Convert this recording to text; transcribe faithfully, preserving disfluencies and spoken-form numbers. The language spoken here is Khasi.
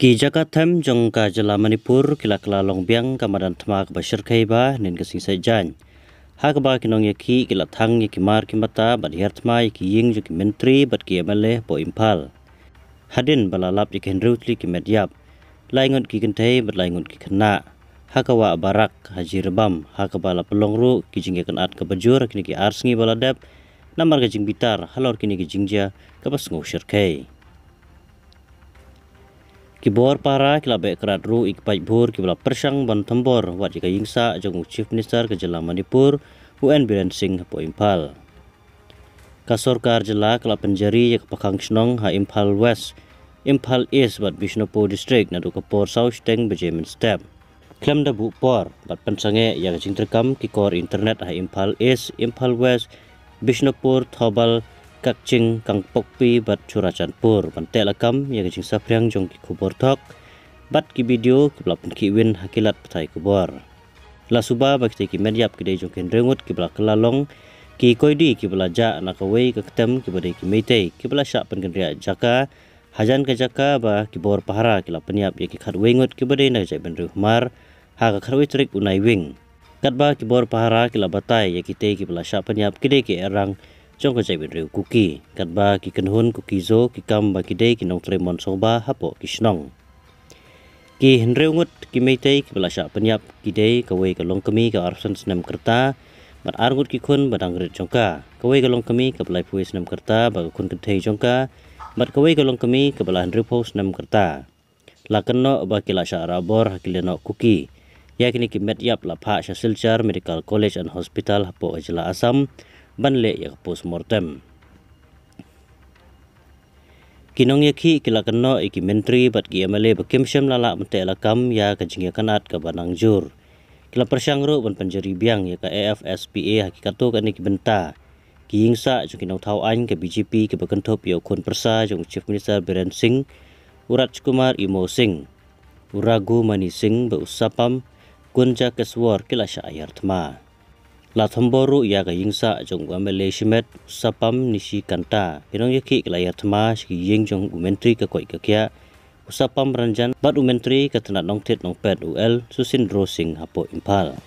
Ki jaka them jong ka jylla Manipur ki la kylla long biang ka madan thma kaba shyrkhei ba hynnin ka sngi Saitjaiñ, ha kaba ki nongïakhih ki la thang ïa ki mar ki mata bad hiar thma ïa ki ïing jong ki myntri bad ki M L A hapoh Imphal. Hadien ba la lap ïa ki hynriew tylli ki met ïap, lai ngut ki kynthei bad lai ngut ki khynnah, ha ka wah Barak ha Jiribam, ha kaba la pynlong ruh ki jingïakynad kaba jur ha kine ki ar sngi ba la dep, namar ka jingbitar halor kine ki jingjia kaba sngew shyrkhei. Ki bor pahara ki la beh krad ruh ïa ki paidbhur kiba la pyrshang ban thombor wat ïa ka ïingsah jong u Chief Minister ka jylla Manipur, u N Biren Singh hapoh Imphal. Ka sorkar jylla ka la pynjari ïa ka pakhang shnong ha Imphal West, Imphal East bad Bishnupur District naduh ka por saw shiteng baje mynstep. Khlem da buh por bad pynsangeh ïa ka jingtreikam ki kor internet ha Imphal East, Imphal West, Bishnupur, Thoubal, Kakching, Kangpokpi bad Churachandpur ban teh lakam ïa ka jingsaphriang jong ki khubor thok bad ki video kiba la pynkhih win ha ki lad pathai khubor. La suba ba kitei ki met ïap ki dei jong ki hynriew ngut kiba la kylla long ki koidi kiba la jah na kawei ka ktem kiba dei ki Meitei kiba la shah pynkynriah jaka hajan ka jaka ba ki bor pahara ki la pynïap ïa ki khatwei ngut kiba dei na ka jaitbynriew Hmar ha ka khatwei tarik u Naiwieng. Katba ki bor pahara ki la batai ïa kitei kiba la shah pynïap ki dei ki erang jong ka jaitbynriew Kuki, katba ki kynhun Kuki-Zo ki kam ba ki dei ki nongtrei mon sngewbha hapoh ki shnong. Ki hynriew ngut ki Meitei kiba la shah pynïap ki dei kawei ka longkmie ka arphew san snem ka rta bad ar ngut ki khun ba dang rit jong ka, kawei ka longkmie kaba laiphew wei snem ka rta bad ka khun kynthei jong ka, bad kawei ka longkmie kaba la hynriewphew snem ka rta. La kynnoh ba ki la shah rah bor ha ki lehnoh Kuki. Ïa kine ki met ïap la phah sha Silchar Medical College and Hospital hapoh ka jylla Assam ban leh ïa ka postmortem. Ki nongïakhih ki la kynnoh ïa ki myntri bad ki M L A ba kim shym la lah ban teh lakam ïa ka jingïakynad kaba nang jur. Ki la pyrshang ruh ban pynjari biang ïa ka A F S P A ha ki katto katne ki bynta. Ki ïingsah jong ki nongthaw aiñ ka B J P kiba kynthup ïa u khun pyrsa jong u Chief Minister Biren Singh, u Rajkumar Imo Singh, u Raghu Mani Singh bad u Sapam Gunja Keswar ki la shah hiar thma. La thombor ruh ïa ka ïingsah jong u M L A shimet u Sapam Nishikanta. Ki nongïakhih ki la hiar thma sha ki ïing jong u Myntri ka koit ka khiah u Sapam Ranjan bad u Myntri ka tnat nongthied nongpet u L Susindro Singh hapoh Imphal.